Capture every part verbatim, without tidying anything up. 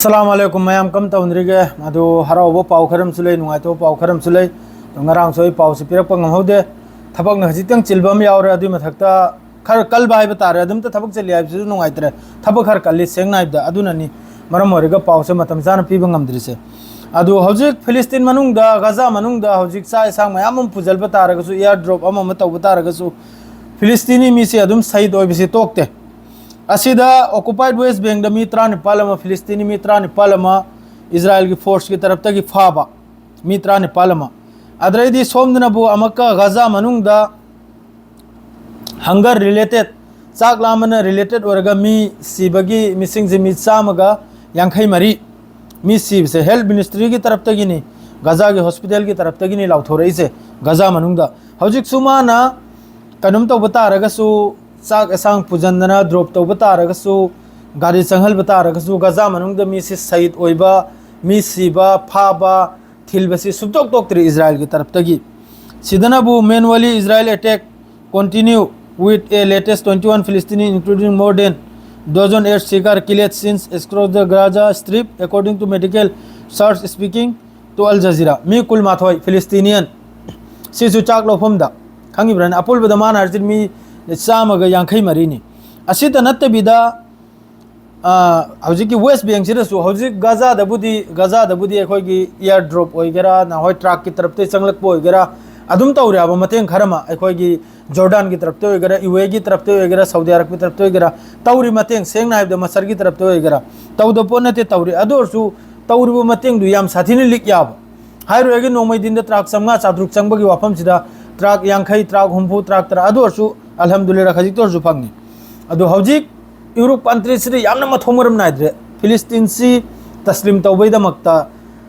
ꯑꯁꯂꯥꯃꯨ ꯑꯂꯥꯏꯀꯨꯝ ꯃꯌꯥꯝ, ꯀꯝ ꯇꯧꯅꯔꯤꯒꯦ? ꯑꯗꯨ ꯍꯔꯥꯎꯕ ꯄꯥꯎ ꯈꯔ ꯑꯃꯁꯨ ꯂꯩ, ꯅꯨꯡꯉꯥꯏꯇꯕ ꯄꯥꯎ ꯈꯔ ꯑꯃꯁꯨ ꯂꯩ꯫ ꯑꯗꯣ ꯉꯔꯥꯡꯁꯨ ꯑꯩ ꯄꯥꯎꯁꯦ ꯄꯤꯔꯛꯄ ꯉꯝꯍꯧꯗꯦ, ꯊꯕꯛꯅ ꯈꯖꯤꯛꯇꯪ ꯆꯤꯟꯕ ꯑꯃ ꯌꯥꯎꯔꯦ꯫ ꯑꯗꯨꯏ ꯃꯊꯛꯇ ꯈꯔ ꯀꯜꯕ ꯍꯥꯏꯕ ꯇꯥꯔꯦ, ꯑꯗꯨꯝꯇ ꯊꯕꯛ ꯆꯤꯜꯂꯤ ꯍꯥꯏꯕꯁꯤꯁꯨ ꯅꯨꯡꯉꯥꯏꯇ꯭ꯔꯦ, ꯊꯕꯛ ꯈꯔ ꯀꯜꯂꯤ ꯁꯦꯡꯅ ꯍꯥꯏꯕꯗ꯫ ꯑꯗꯨꯅꯅꯤ ꯃꯔꯝ ꯑꯣꯏꯔꯒ ꯄꯥꯎꯁꯦ ꯃꯇꯝ ꯆꯥꯅ ꯄꯤꯕ ꯉꯝꯗ꯭ꯔꯤꯁꯦ꯫ ꯑꯗꯨ ꯍꯧꯖꯤꯛ ꯐꯤꯂꯤꯁꯇꯤꯟ ꯃꯅꯨꯡꯗ, ꯒꯖꯥ ꯃꯅꯨꯡꯗ ꯍꯧꯖꯤꯛ ꯆꯥꯛ ꯏꯟꯁꯥꯡ ꯃꯌꯥꯝ ꯑꯃ ꯄꯨꯁꯤꯜꯂꯛꯄ ꯇꯥꯔꯒꯁꯨ, ꯏꯌꯥꯔ ꯗ꯭ꯔꯣꯞ ꯑꯃ ꯑꯃ ꯇꯧꯕ ꯇꯥꯔꯒꯁꯨ, ꯐꯤꯂꯤꯁꯇꯤꯅꯤ ꯃꯤꯁꯦ ꯑꯗꯨꯝ ꯁꯍꯤꯗ ꯑꯣꯏꯕꯁꯤ ꯇꯣꯛꯇꯦ꯫ ꯑꯁꯤꯗ ꯑꯣꯀꯨꯄꯥꯏꯗ ꯋꯦꯁ ꯕꯦꯡꯗ ꯃꯤ ꯇꯔꯥꯅꯤꯄꯥꯜ ꯑꯃ, ꯐꯤꯂꯤꯁꯇꯤꯅꯤ ꯃꯤ ꯇꯔꯥꯅꯤꯄꯥꯜ ꯑꯃ ꯏꯖꯔꯥꯏꯜꯒꯤ ꯐꯣꯔꯁꯀꯤ ꯇꯔꯞꯇꯒꯤ ꯐꯥꯕ ꯃꯤ ꯇꯔꯥꯅꯤꯄꯥꯜ ꯑꯃ꯫ ꯑꯗꯩꯗꯤ ꯁꯣꯝꯗꯅꯕꯨ ꯑꯃꯨꯛꯀ ꯒꯖꯥ ꯃꯅꯨꯡꯗ ꯍꯪꯒꯔ ꯔꯤꯂꯦꯇꯦꯠ, ꯆꯥꯛ ꯂꯥꯝꯕꯅ ꯔꯤꯂꯦꯇꯦꯠ ꯑꯣꯏꯔꯒ ꯃꯤ ꯁꯤꯕꯒꯤ ꯃꯤꯁꯤꯡꯁꯦ ꯃꯤ ꯆꯥꯝꯃꯒ ꯌꯥꯡꯈꯩ ꯃꯔꯤ꯫ ꯃꯤ ꯁꯤꯕꯁꯦ ꯍꯦꯜꯠ ꯃꯤꯅꯤꯁꯇ꯭ꯔꯤꯒꯤ ꯇꯔꯞꯇꯒꯤꯅꯤ, ꯒꯖꯥꯒꯤ ꯍꯣꯁꯄꯤꯇꯥꯜꯒꯤ ꯇꯔꯞꯇꯒꯤꯅꯤ ꯂꯥꯎꯊꯣꯔꯛꯏꯁꯦ꯫ ꯒꯖꯥ ꯃꯅꯨꯡꯗ ꯍꯧꯖꯤꯛꯁꯨ ꯃꯥꯅ ꯀꯩꯅꯣꯝ ꯇꯧꯕ ꯇꯥꯔꯒꯁꯨ, ꯆꯥꯛ ꯑꯦꯁꯥꯡ ꯄꯨꯖꯟꯗꯅ ꯗ꯭ꯔꯣꯞ ꯇꯧꯕ ꯇꯥꯔꯒꯁꯨ, ꯒꯥꯔꯤ ꯆꯪꯍꯟꯕ ꯇꯥꯔꯒꯁꯨ, ꯒꯖꯥ ꯃꯅꯨꯡꯗ ꯃꯤꯁꯤ ꯁꯍꯤꯗ ꯑꯣꯏꯕ, ꯃꯤ ꯁꯤꯕ, ꯐꯥꯕ, ꯊꯤꯜꯕꯁꯤ ꯁꯨꯡꯇꯣꯛ ꯇꯣꯛꯇ꯭ꯔꯤ ꯏꯖꯔꯥꯏꯜꯒꯤ ꯇꯔꯞꯇꯒꯤ꯫ ꯁꯤꯗꯅꯕꯨ manually Israel attack continue with a latest twenty-one Palestinian, including more than dozen air seeker killed since across the Gaza Strip, according to medical source speaking to Al Jazeera. ꯃꯤ ꯀꯨꯟꯃꯥꯊꯣꯏ ꯐꯤꯂꯤꯁꯇꯤꯅꯤꯌꯟ ꯁꯤꯁꯨ ꯆꯥꯛ ꯂꯧꯐꯝꯗ, ꯈꯪꯉꯤꯕ꯭ꯔꯥꯅꯦ? ꯑꯄꯨꯟꯕꯗ ꯃꯥꯅ ꯍꯥꯏꯔꯤꯁꯤ ꯃꯤ ꯆꯥꯝꯃꯒ ꯌꯥꯡꯈꯩ ꯃꯔꯤꯅꯤ꯫ ꯑꯁꯤꯇ ꯅꯠꯇꯕꯤꯗ, ꯑ, ꯍꯧꯖꯤꯛꯀꯤ ꯋꯦꯁ ꯕꯦꯡꯁꯤꯗꯁꯨ, ꯍꯧꯖꯤꯛ ꯒꯖꯥꯗꯕꯨꯗꯤ, ꯒꯖꯥꯗꯕꯨꯗꯤ ꯑꯩꯈꯣꯏꯒꯤ ꯏꯌꯥꯔ ꯗ꯭ꯔꯣꯞ ꯑꯣꯏꯒꯦꯔꯥ, ꯅꯍꯣꯏ ꯇ꯭ꯔꯛꯀꯤ ꯇꯔꯞꯇꯒꯤ ꯆꯪꯂꯛꯄ ꯑꯣꯏꯒꯦꯔꯥ, ꯑꯗꯨꯝ ꯇꯧꯔꯦ ꯍꯥꯏꯕ ꯃꯇꯦꯡ ꯈꯔ ꯑꯃ꯫ ꯑꯩꯈꯣꯏꯒꯤ ꯖꯣꯔꯗꯥꯟꯒꯤ ꯇꯔꯞꯇ ꯑꯣꯏꯒꯦꯔꯥ, ꯌꯨ ꯑꯦꯒꯤ ꯇꯔꯞꯇ ꯑꯣꯏꯒꯦꯔꯥ, ꯁꯥꯎꯗꯤ ꯑꯔꯕꯀꯤ ꯇꯔꯞꯇ ꯑꯣꯏꯒꯦꯔꯥ, ꯇꯧꯔꯤ ꯃꯇꯦꯡ, ꯁꯦꯡꯅ ꯍꯥꯏꯕꯗ ꯃꯁꯔꯒꯤ ꯇꯔꯞꯇ ꯑꯣꯏꯒꯦꯔꯥ, ꯇꯧꯗꯕ ꯄꯣꯠ ꯅꯠꯇꯦ, ꯇꯧꯔꯤ꯫ ꯑꯗꯨ ꯑꯣꯏꯔꯁꯨ ꯇꯧꯔꯤꯕ ꯃꯇꯦꯡꯗꯨ ꯌꯥꯝ ꯁꯥꯊꯤꯅ ꯂꯤꯛ ꯌꯥꯕ꯫ ꯍꯥꯏꯔꯨꯔꯒ ꯅꯣꯡꯃꯩ ꯗꯤꯟꯗ ꯇ꯭ꯔꯛ ꯆꯥꯝꯃꯉꯥ ꯆꯥꯇ꯭ꯔꯨꯛ ꯆꯪꯕꯒꯤ ꯋꯥꯐꯝꯁꯤꯗ ꯇ꯭ꯔꯛ ꯌꯥꯡꯈꯩ, ꯇ꯭ꯔꯛ ꯍꯨꯝꯐꯨ, ꯇ꯭ꯔꯛ ꯇꯔꯥ, ꯑꯗꯨ ꯑꯣꯏꯔꯁꯨ ꯑꯜꯍꯝꯗꯨꯂꯤꯜꯂꯥ ꯈꯖꯤꯛꯇ ꯑꯣꯏꯔꯁꯨ ꯐꯪꯉꯤ꯫ ꯑꯗꯣ ꯍꯧꯖꯤꯛ ꯌꯨꯔꯣꯞ ꯀꯟꯇ꯭ꯔꯤꯁꯤꯗ ꯌꯥꯝꯅ ꯃꯊꯣꯡ ꯃꯔꯝ ꯅꯥꯏꯗ꯭ꯔꯦ꯫ ꯐꯤꯂꯤꯁꯇꯤꯟꯁꯤ ꯇꯁꯂꯤꯝ ꯇꯧꯕꯩꯗꯃꯛꯇ,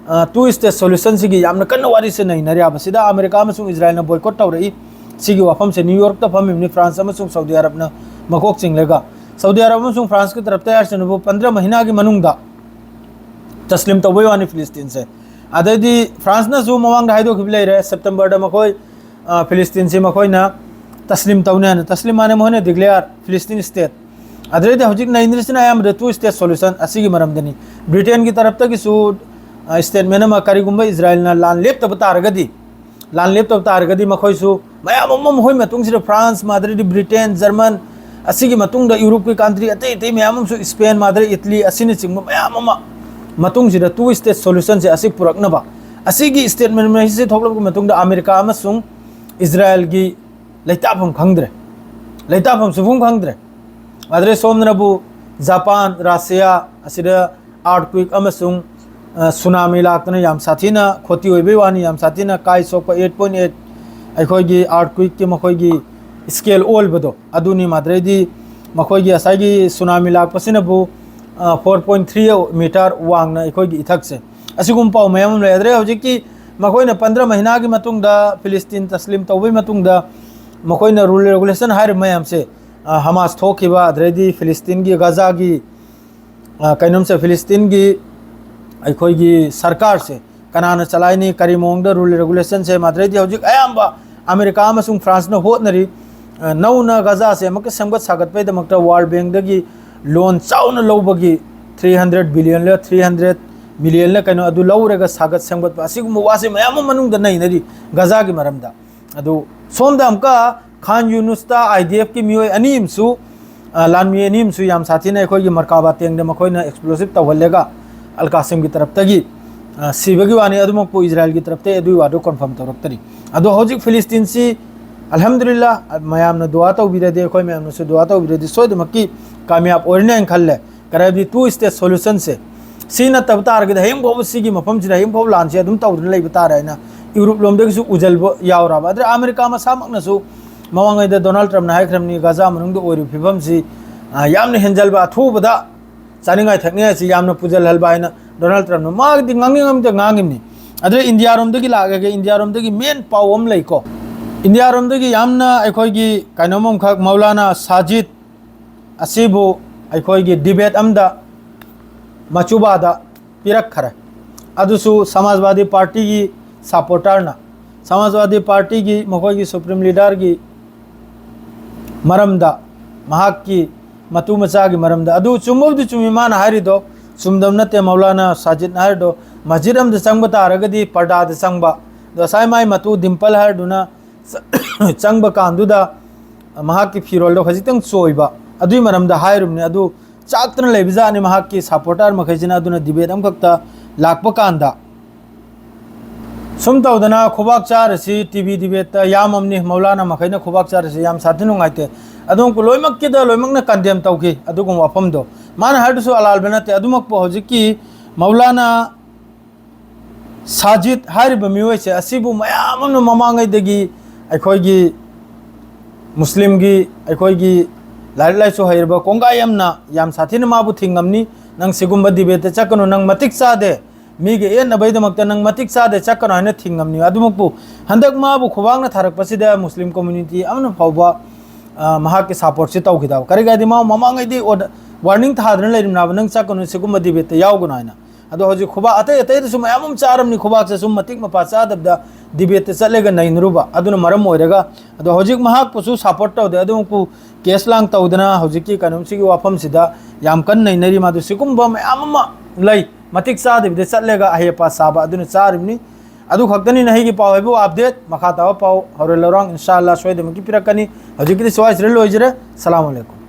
ꯑ, two state solution ꯁꯤꯒꯤ ꯌꯥꯝꯅ ꯀꯟꯅ ꯋꯥꯔꯤꯁꯦ ꯅꯩꯅꯔꯤ ꯍꯥꯏꯕꯁꯤꯗ ꯑꯃꯦꯔꯤꯀꯥ ꯑꯃꯁꯨꯡ ꯏꯖꯔꯥꯏꯜꯅ ꯕꯣꯏꯀꯣꯠ ꯇꯧꯔꯛꯏ꯫ ꯁꯤꯒꯤ ꯋꯥꯐꯝꯁꯦ ꯅ꯭ꯌꯨ ꯌꯣꯔꯛꯇ ꯐꯝꯃꯤꯕꯅꯤ, ꯐ꯭ꯔꯥꯟꯁ ꯑꯃꯁꯨꯡ ꯁꯥꯎꯗꯤ ꯑꯔꯕꯅ ꯃꯀꯣꯛ ꯆꯤꯡꯂꯒ꯫ ꯁꯥꯎꯗꯤ ꯑꯔꯕ ꯑꯃꯁꯨꯡ ꯐ꯭ꯔꯥꯟꯁꯀꯤ ꯇꯔꯞꯇ ꯍꯥꯏꯔꯁꯤꯅꯕꯨ ꯄꯟꯗ꯭ꯔ ꯃꯍꯤꯅꯥꯒꯤ ꯃꯅꯨꯡꯗ ꯇꯁꯂꯤꯝ ꯇꯧꯕꯩ ꯋꯥꯅꯤ ꯐꯤꯂꯤꯁꯇꯤꯟꯁꯦ꯫ ꯑꯗꯩꯗꯤ ꯐ꯭ꯔꯥꯟꯁꯅꯁꯨ ꯃꯃꯥꯡꯗ ꯍꯥꯏꯗꯣꯛꯈꯤꯕ ꯂꯩꯔꯦ, ꯁꯦꯞꯇꯦꯝꯕꯔꯗ ꯃꯈꯣꯏ, ꯑ, ꯐꯤꯂꯤꯁꯇꯤꯟꯁꯤ ꯃꯈꯣꯏꯅ ꯇꯁꯂꯤꯝ ꯇꯧꯅꯤ ꯍꯥꯏꯅ꯫ ꯇꯁꯂꯤꯝ ꯃꯥꯅꯦ ꯃꯈꯣꯏꯅ declare ꯐꯤꯂꯤꯁꯇꯤꯟ state꯫ ꯑꯗꯨꯗꯩꯗꯤ ꯍꯧꯖꯤꯛ ꯅꯩꯅꯔꯤꯁꯤꯅ ꯑꯌꯥꯝꯕꯗ two state solution ꯑꯁꯤꯒꯤ ꯃꯔꯝꯗꯅꯤ꯫ ꯕ꯭ꯔꯤꯇꯦꯟꯒꯤ ꯇꯔꯞꯇꯒꯤꯁꯨ, ꯑ, statement ꯑꯃ, ꯀꯔꯤꯒꯨꯝꯕ ꯏꯖꯔꯥꯏꯜꯅ ꯂꯥꯟ ꯂꯦꯞꯇꯕ ꯇꯥꯔꯒꯗꯤ, ꯂꯥꯟ ꯂꯦꯞꯇꯕ ꯇꯥꯔꯒꯗꯤ ꯃꯈꯣꯏꯁꯨ ꯃꯌꯥꯝ ꯑꯃ ꯃꯈꯣꯏ ꯃꯇꯨꯡꯁꯤꯗ ꯐ꯭ꯔꯥꯟꯁ, ꯃꯥꯗ꯭ꯔꯤꯗꯤ ꯕ꯭ꯔꯤꯇꯦꯟ, ꯖꯔꯃꯟ, ꯑꯁꯤꯒꯤ ꯃꯇꯨꯡꯗ ꯌꯨꯔꯣꯞꯀꯤ country ꯑꯇꯩ ꯑꯇꯩ ꯃꯌꯥꯝ ꯑꯃꯁꯨ, ꯁ꯭ꯄꯦꯟ, ꯃꯥꯗ꯭ꯔꯤ, ꯏꯇꯂꯤ ꯑꯁꯤꯅꯆꯤꯡꯕ ꯃꯌꯥꯝ ꯑꯃ ꯃꯇꯨꯡꯁꯤꯗ two state solution ꯁꯦ ꯑꯁꯤ ꯄꯨꯔꯛꯅꯕ, ꯑꯁꯤꯒꯤ statement ꯑꯁꯤ ꯊꯣꯛꯂꯛꯄ ꯃꯇꯨꯡꯗ ꯑꯃꯦꯔꯤꯀꯥ ꯑꯃꯁꯨꯡ ꯏꯖꯔꯥꯏꯜꯒꯤ ꯂꯩꯇꯥꯐꯝ ꯈꯪꯗ꯭ꯔꯦ, ꯂꯩꯇꯥꯐꯝ ꯁꯨꯐꯝ ꯈꯪꯗ꯭ꯔꯦ꯫ ꯑꯗꯨꯗꯩ ꯁꯣꯝꯗꯅꯕꯨ ꯖꯄꯥꯟ, ꯔꯁꯤꯌꯥ ꯑꯁꯤꯗ earthquake ꯑꯃꯁꯨꯡ, ꯑ, ꯁꯨꯅꯥꯃꯤ ꯂꯥꯛꯇꯅ ꯌꯥꯝ ꯁꯥꯊꯤꯅ ꯈꯣꯇꯤ ꯑꯣꯏꯕꯩ ꯋꯥꯅꯤ, ꯌꯥꯝ ꯁꯥꯊꯤꯅ ꯀꯥꯏ ꯁꯣꯛꯄ eight point eight ꯑꯩꯈꯣꯏꯒꯤ earthquake ꯀꯤ ꯃꯈꯣꯏꯒꯤ scale ꯑꯣꯜꯕꯗꯣ ꯑꯗꯨꯅꯤ꯫ ꯃꯥꯗ꯭ꯔꯩꯗꯤ ꯃꯈꯣꯏꯒꯤ ꯉꯁꯥꯏꯒꯤ ꯁꯨꯅꯥꯃꯤ ꯂꯥꯛꯄꯁꯤꯅꯕꯨ, ꯑ, four point three meter ꯋꯥꯡꯅ ꯑꯩꯈꯣꯏꯒꯤ ꯏꯊꯛꯁꯦ꯫ ꯑꯁꯤꯒꯨꯝꯕ ꯄꯥꯎ ꯃꯌꯥꯝ ꯑꯃ ꯂꯩ꯫ ꯑꯗꯨꯗꯩ ꯍꯧꯖꯤꯛꯀꯤ ꯃꯈꯣꯏꯅ ꯄꯟꯗ꯭ꯔ ꯃꯍꯤꯅꯥꯒꯤ ꯃꯇꯨꯡꯗ ꯐꯤꯂꯤꯁꯇꯤꯟ ꯇꯁꯂꯤꯝ ꯇꯧꯕꯒꯤ ꯃꯇꯨꯡꯗ ꯃꯈꯣꯏꯅ rule regulation ꯍꯥꯏꯔꯤꯕ ꯃꯌꯥꯝꯁꯦ, ꯑ, ꯍꯃꯥꯁ ꯊꯣꯛꯈꯤꯕ, ꯑꯗꯨꯗꯩꯗꯤ ꯐꯤꯂꯤꯁꯇꯤꯟꯒꯤ ꯒꯖꯥꯒꯤ, ꯑ, ꯀꯩꯅꯣꯝꯁꯦ, ꯐꯤꯂꯤꯁꯇꯤꯟꯒꯤ ꯑꯩꯈꯣꯏꯒꯤ ꯁꯔꯀꯥꯔꯁꯦ ꯀꯅꯥꯅ ꯆꯂꯥꯏꯅꯤ, ꯀꯔꯤ ꯃꯑꯣꯡꯗ rule regulation ꯁꯦ, ꯃꯥꯗ꯭ꯔꯩꯗꯤ ꯍꯧꯖꯤꯛ ꯑꯌꯥꯝꯕ ꯑꯃꯦꯔꯤꯀꯥ ꯑꯃꯁꯨꯡ ꯐ꯭ꯔꯥꯟꯁꯅ ꯍꯣꯠꯅꯔꯤ꯫ ꯑ, ꯅꯧꯅ ꯒꯖꯥꯁꯦ ꯑꯃꯨꯛꯀ ꯁꯦꯝꯒꯠ ꯁꯥꯒꯠꯄꯒꯤꯗꯃꯛꯇ World Bank ꯗꯒꯤ loan ꯆꯥꯎꯅ ꯂꯧꯕꯒꯤ three hundred billion ꯂ three hundred million ꯂ ꯀꯩꯅꯣ ꯑꯗꯨ ꯂꯧꯔꯒ ꯁꯥꯒꯠ ꯁꯦꯝꯒꯠꯄ, ꯑꯁꯤꯒꯨꯝꯕ ꯋꯥꯁꯦ ꯃꯌꯥꯝ ꯑꯃ ꯃꯅꯨꯡꯗ ꯅꯩꯅꯔꯤ ꯒꯖꯥꯒꯤ ꯃꯔꯝꯗ꯫ ꯑꯗꯨ ꯁꯣꯝꯗ ꯑꯃꯨꯛꯀ ꯈꯥꯟ ꯌꯨꯅꯨꯁꯇ I D F ꯀꯤ ꯃꯤꯑꯣꯏ ꯑꯅꯤ ꯑꯃꯁꯨ, ꯑ, ꯂꯥꯟꯃꯤ ꯑꯅꯤ ꯑꯃꯁꯨ ꯌꯥꯝ ꯁꯥꯊꯤꯅ ꯑꯩꯈꯣꯏꯒꯤ ꯃꯔꯀꯥꯕꯥ ꯇꯦꯡꯗ ꯃꯈꯣꯏꯅ explosive ꯇꯧꯍꯜꯂꯒ ꯑꯜ ꯀꯥꯁꯤꯝꯒꯤ ꯇꯔꯞꯇꯒꯤ, ꯑ, ꯁꯤꯕꯒꯤ ꯋꯥꯅꯤ꯫ ꯑꯗꯨꯃꯛꯄꯨ ꯏꯖꯔꯥꯏꯜꯒꯤ ꯇꯔꯞꯇꯒꯤ ꯑꯗꯨꯒꯤ ꯋꯥꯗꯨ confirm ꯇꯧꯔꯛꯇꯔꯤ꯫ ꯑꯗꯣ ꯍꯧꯖꯤꯛ ꯐꯤꯂꯤꯁꯇꯤꯟꯁꯤ ꯑꯜꯍꯝꯗꯨꯂꯤꯜꯂꯥ ꯃꯌꯥꯝꯅ ꯗꯨꯋꯥ ꯇꯧꯕꯤꯔꯗꯤ, ꯑꯩꯈꯣꯏ ꯃꯌꯥꯝꯅꯁꯨ ꯗꯨꯋꯥ ꯇꯧꯕꯤꯔꯗꯤ ꯁꯣꯏꯗꯅꯃꯛꯀꯤ ꯀꯥꯃꯤꯌꯥꯕ ꯑꯣꯏꯔꯅꯤ ꯍꯥꯏꯅ ꯈꯜꯂꯦ꯫ ꯀꯔꯤ ꯍꯥꯏꯕꯗꯤ two state solution ꯁꯦ ꯁꯤ ꯅꯠꯇꯕ ꯇꯥꯔꯒꯗꯤ ꯍꯌꯦꯡ ꯐꯥꯎꯕ ꯁꯤꯒꯤ ꯃꯐꯝꯁꯤꯗ ꯍꯌꯦꯡ ꯐꯥꯎꯕ ꯂꯥꯟꯁꯦ ꯑꯗꯨꯝ ꯇꯧꯗꯨꯅ ꯂꯩꯕ ꯇꯥꯔꯦ ꯍꯥꯏꯅ ꯌꯨꯔꯣꯞ ꯂꯣꯝꯗꯒꯤꯁꯨ ꯎꯖꯜꯕ ꯌꯥꯎꯔꯕ꯫ ꯑꯗꯨꯅ ꯑꯃꯦꯔꯤꯀꯥ ꯃꯁꯥꯃꯛꯅꯁꯨ ꯃꯃꯥꯡꯉꯩꯗ ꯗꯣꯅꯥꯜꯗ ꯇ꯭ꯔꯝꯞꯅ ꯍꯥꯏꯈ꯭ꯔꯕꯅꯤ, ꯒꯖꯥ ꯃꯅꯨꯡꯗ ꯑꯣꯏꯔꯤꯕ ꯐꯤꯕꯝꯁꯤ, ꯑ, ꯌꯥꯝꯅ ꯍꯦꯟꯖꯜꯕ, ꯑꯊꯨꯕꯗ ꯆꯥꯅꯤꯡꯉꯥꯏ ꯊꯛꯅꯤꯡꯉꯥꯏꯁꯤ ꯌꯥꯝꯅ ꯄꯨꯖꯜꯍꯜꯕ ꯍꯥꯏꯅ ꯗꯣꯅꯥꯜꯗ ꯇ꯭ꯔꯝꯞꯅ ꯃꯥꯒꯤꯗꯤ ꯉꯥꯡꯅꯤꯡ ꯉꯥꯡꯅꯤꯡꯕꯗ ꯉꯥꯡꯉꯤꯕꯅꯤ꯫ ꯑꯗꯨꯅ ꯏꯟꯗꯤꯌꯥꯔꯣꯝꯗꯒꯤ ꯂꯥꯛꯑꯒꯦ, ꯏꯟꯗꯤꯌꯥꯔꯣꯝꯗꯒꯤ main ꯄꯥꯎ ꯑꯃ ꯂꯩꯀꯣ꯫ ꯏꯟꯗꯤꯌꯥꯔꯣꯝꯗꯒꯤ ꯌꯥꯝꯅ ꯑꯩꯈꯣꯏꯒꯤ ꯀꯩꯅꯣꯝ ꯑꯃꯈꯛ, ꯃꯧꯂꯥꯅꯥ ꯁꯥꯖꯤꯗ ꯑꯁꯤꯕꯨ ꯑꯩꯈꯣꯏꯒꯤ debate ꯑꯃꯗ ꯃꯆꯨꯕꯥꯗ ꯄꯤꯔꯛꯈꯔꯦ꯫ ꯑꯗꯨꯁꯨ ꯁꯃꯥꯖꯋꯥꯗꯤ ꯄꯥꯔꯇꯤꯒꯤ supporter ꯅ, ꯁꯃꯥꯖꯋꯥꯗꯤ ꯄꯥꯔꯇꯤꯒꯤ ꯃꯈꯣꯏꯒꯤ supreme leader ꯒꯤ ꯃꯔꯝꯗ, ꯃꯍꯥꯛꯀꯤ ꯃꯇꯨ ꯃꯆꯥꯒꯤ ꯃꯔꯝꯗ꯫ ꯑꯗꯨ ꯆꯨꯝꯕꯕꯨꯗꯤ ꯆꯨꯝꯃꯤ ꯃꯥꯅ ꯍꯥꯏꯔꯤꯗꯣ, ꯆꯨꯝꯗꯕ ꯅꯠꯇꯦ꯫ ꯃꯧꯂꯥꯅꯥ ꯁꯥꯖꯤꯗꯅ ꯍꯥꯏꯔꯤꯗꯣ, ꯃꯁꯖꯤꯗ ꯑꯃꯗ ꯆꯪꯕ ꯇꯥꯔꯒꯗꯤ ꯄꯔꯗꯥꯗ ꯆꯪꯕ꯫ ꯑꯗꯣ ꯉꯁꯥꯏ ꯃꯥꯏ ꯃꯇꯨ ꯗꯤꯝꯄꯜ ꯍꯥꯏꯔꯤꯗꯨꯅ ꯆꯪꯕ ꯀꯥꯟꯗꯨꯗ ꯃꯍꯥꯛꯀꯤ ꯐꯤꯔꯣꯜꯗꯣ ꯈꯖꯤꯛꯇꯪ ꯆꯣꯏꯕ, ꯑꯗꯨꯒꯤ ꯃꯔꯝꯗ ꯍꯥꯏꯔꯨꯕꯅꯤ꯫ ꯑꯗꯨ ꯆꯥꯛꯇꯅ ꯂꯩꯕꯖꯥꯠꯅꯤ ꯃꯍꯥꯛꯀꯤ ꯁꯄꯣꯔꯇꯔ ꯃꯈꯩꯁꯤꯅ꯫ ꯑꯗꯨꯅ ꯗꯤꯕꯦꯠ ꯑꯃꯈꯛꯇ ꯂꯥꯛꯄ ꯀꯥꯟꯗ ꯁꯨꯝ ꯇꯧꯗꯅ ꯈꯨꯕꯥꯛ ꯆꯥꯔꯁꯤ ꯇꯤ ꯚꯤ ꯗꯤꯕꯦꯠꯇ ꯌꯥꯝꯃꯝꯅꯤ꯫ ꯃꯧꯂꯥꯅꯥ ꯃꯈꯩꯅ ꯈꯨꯕꯥꯛ ꯆꯥꯔꯁꯤ ꯌꯥꯝ ꯁꯥꯊꯤ ꯅꯨꯡꯉꯥꯏꯇꯦ꯫ ꯑꯗꯨꯝ ꯂꯣꯏꯅꯃꯛꯀꯤꯗ ꯂꯣꯏꯅꯃꯛꯅ ꯀꯟꯗꯦꯝ ꯇꯧꯈꯤ ꯑꯗꯨꯒꯨꯝꯕ ꯋꯥꯐꯝꯗꯣ꯫ ꯃꯥꯅ ꯍꯥꯏꯔꯤꯗꯨꯁꯨ ꯑꯂꯥꯜꯕ ꯅꯠꯇꯦ꯫ ꯑꯗꯨꯃꯛꯄꯨ ꯍꯧꯖꯤꯛꯀꯤ ꯃꯧꯂꯥꯅꯥ ꯁꯥꯖꯤꯗ ꯍꯥꯏꯔꯤꯕ ꯃꯤꯑꯣꯏꯁꯦ ꯑꯁꯤꯕꯨ ꯃꯌꯥꯝ ꯑꯃꯅ ꯃꯃꯥꯡꯉꯩꯗꯒꯤ ꯑꯩꯈꯣꯏꯒꯤ ꯃꯨꯁꯂꯤꯝꯒꯤ, ꯑꯩꯈꯣꯏꯒꯤ ꯂꯥꯏꯔꯤꯛ ꯂꯥꯏꯁꯨ ꯍꯩꯔꯕ ꯀꯣꯡꯒꯥꯏ ꯑꯃꯅ ꯌꯥꯝ ꯁꯥꯊꯤꯅ ꯃꯥꯕꯨ ꯊꯤꯡꯉꯝꯅꯤ꯫ "ꯅꯪ ꯁꯤꯒꯨꯝꯕ ꯗꯤꯕꯦꯠꯇ ꯆꯠꯀꯅꯨ, ꯅꯪ ꯃꯇꯤꯛ ꯆꯥꯗꯦ, ꯃꯤꯒꯤ ꯌꯦꯠꯅꯕꯒꯤꯗꯃꯛꯇ ꯅꯪ ꯃꯇꯤꯛ ꯆꯥꯗꯦ, ꯆꯠꯀꯅꯨ" ꯍꯥꯏꯅ ꯊꯤꯡꯉꯝꯅꯤ꯫ ꯑꯗꯨꯃꯛꯄꯨ ꯍꯟꯗꯛ ꯃꯥꯕꯨ ꯈꯨꯕꯥꯛꯅ ꯊꯥꯔꯛꯄꯁꯤꯗ ꯃꯨꯁꯂꯤꯝ ꯀꯝꯃ꯭ꯌꯨꯅꯤꯇꯤ ꯑꯃꯅ ꯐꯥꯎꯕ, ꯑ, ꯃꯍꯥꯛꯀꯤ ꯁꯄꯣꯔꯠꯁꯤ ꯇꯧꯈꯤꯗꯕ꯫ ꯀꯔꯤꯒꯤꯗꯤ ꯃꯥ ꯃꯃꯥꯡꯉꯩꯗꯤ ꯑꯣꯔꯗ-, ꯋꯥꯔꯅꯤꯡ ꯊꯥꯗꯨꯅ ꯂꯩꯔꯤꯕꯅꯦꯕ, "ꯅꯪ ꯆꯠꯀꯅꯨ, ꯁꯤꯒꯨꯝꯕ ꯗꯤꯕꯦꯠꯇ ꯌꯥꯎꯒꯅꯨ" ꯍꯥꯏꯅ꯫ ꯑꯗꯣ ꯍꯧꯖꯤꯛ ꯈꯨꯕꯥꯛ ꯑꯇꯩ ꯑꯇꯩꯗꯁꯨ ꯃꯌꯥꯝ ꯑꯃ ꯆꯥꯔꯝꯅꯤ, ꯈꯨꯕꯥꯛꯁꯦ ꯁꯨꯝ ꯃꯇꯤꯛ ꯃꯄꯥ ꯆꯥꯗꯕꯗ ꯗꯤꯕꯦꯠꯇ ꯆꯠꯂꯒ ꯅꯩꯅꯔꯨꯕ꯫ ꯑꯗꯨꯅ ꯃꯔꯝ ꯑꯣꯏꯔꯒ, ꯑꯗꯣ ꯍꯧꯖꯤꯛ ꯃꯍꯥꯛꯄꯨꯁꯨ ꯁꯄꯣꯔꯠ ꯇꯧꯗꯦ, ꯑꯗꯨꯃꯛꯄꯨ ꯀꯦꯁ ꯂꯥꯡ ꯇꯧꯗꯅ ꯍꯧꯖꯤꯛꯀꯤ ꯀꯩꯅꯣꯁꯤꯒꯤ ꯋꯥꯐꯝꯁꯤꯗ ꯌꯥꯝ ꯀꯟꯅ ꯅꯩꯅꯔꯤ꯫ ꯃꯥꯗꯨ ꯁꯤꯒꯨꯝꯕ ꯃꯌꯥꯝ ꯑꯃ ꯂꯩ, ꯃꯇꯤꯛ ꯆꯥꯗꯕꯤꯗ ꯆꯠꯂꯒ ꯑꯍꯩ ꯑꯄꯥ ꯆꯥꯕ ꯑꯗꯨꯅ ꯆꯥꯔꯤꯕꯅꯤ꯫ ꯑꯗꯨ ꯈꯛꯇꯅꯤ ꯅꯍꯩꯒꯤ ꯄꯥꯎ ꯍꯥꯏꯕꯨ ꯑꯞꯗꯦꯠ꯫ ꯃꯈꯥ ꯇꯥꯕ ꯄꯥꯎ ꯍꯣꯔꯦꯟ ꯂꯧꯔꯥꯡ ꯏꯟꯁꯥ ꯑꯜꯂꯥ ꯁꯣꯏꯗꯅꯃꯛꯀꯤ ꯄꯤꯔꯛꯀꯅꯤ꯫ ꯍꯧꯖꯤꯛꯀꯤꯗꯤ ꯁ꯭ꯋꯥꯏꯁꯤꯗ ꯂꯣꯏꯖꯔꯦ꯫ ꯁꯂꯥꯝ ꯑꯂꯩꯀꯨꯝ꯫